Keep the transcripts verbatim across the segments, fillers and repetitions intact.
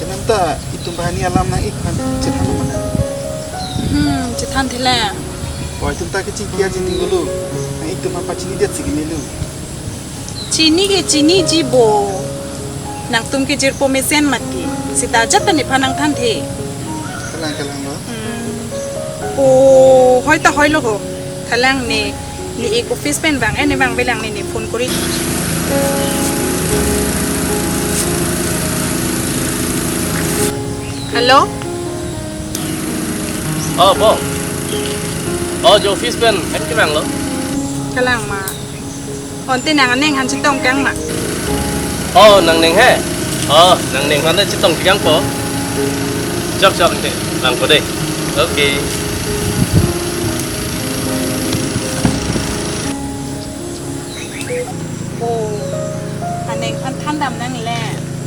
Nangta itum banghini alam nang-ik aphan chethan lo ma? Hmm, chethan thelang. Oi, itum ta kachingki aji ting dolo. Nang itum aphan pachini det si kemelo. Chini ke chiniji bo. Nangtum ke jirpo mesen mati. Seta ajat ta nephan nangthanthe. Kalang, kalang lo. Hmm. O, hoi ta hoi lo ho. Kalang ne, ne-ik office pen vang, eh, ne vangvelang ne, ne phone kori. Hello? Oh, bo. Oh, jo office pen, en kevang lo. Kalang ma. Onte nang aneng aphan chetongkang ma? Oh, nangneng he. Oh, nangneng aphan chetongkang po. Jok, jok, ante. Langpo de. Okay. Oh, aneng aphan thandam nangle.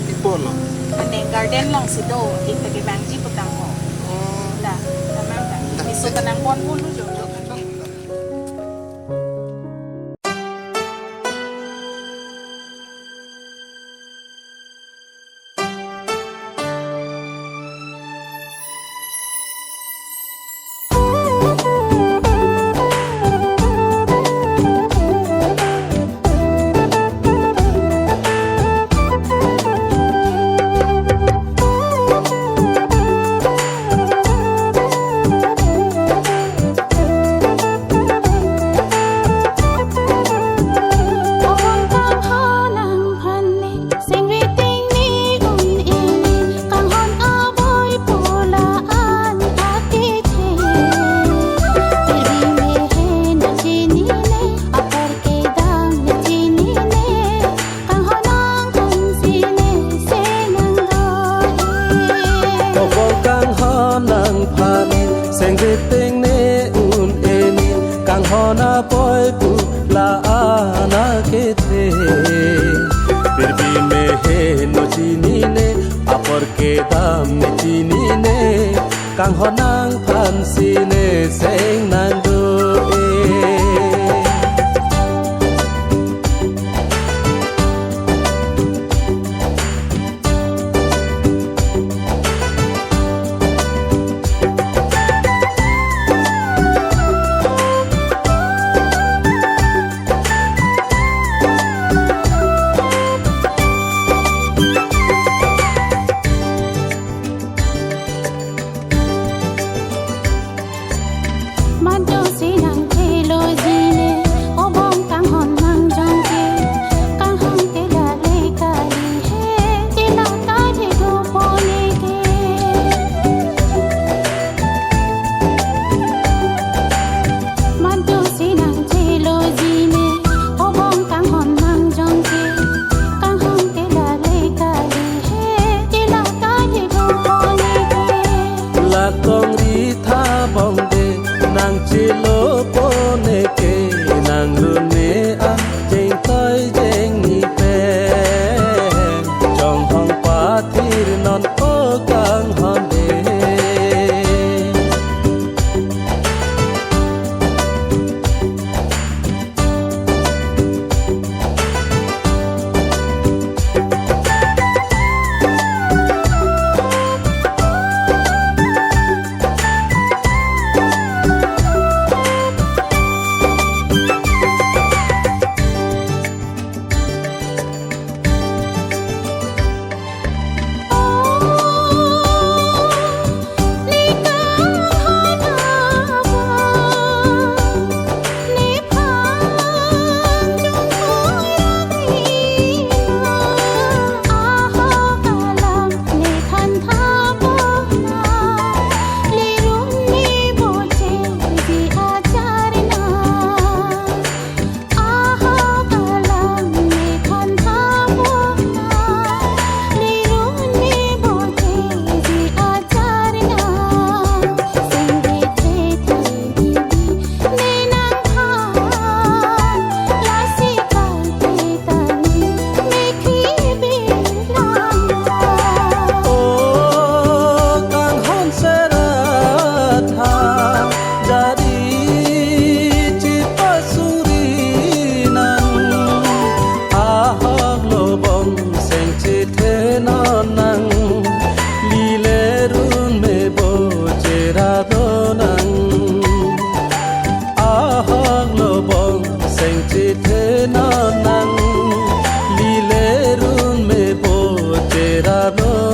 Ipo lo. Aneng garden alongsi do, ik ta kevangji putang ho. Oh. Da, damnang ta. Da. Miso ta nangpon bulu jo, jo. Sengri ting ni un-e ni, kanghon aboi pu la-an akethe. Pirbi mehe nang chinine, apor kedam nang chinine, kanghon nangphan si ne seng nangdo-e. Kobor kanghon nangphan, sengri ting ni un-e ni, kanghon aboi pu la-an akethe. Pirbi mehe nang chinine, apor kedam nang chinine, kanghon nangphan si ne seng nangdo-e. Manjong si nangthe Alo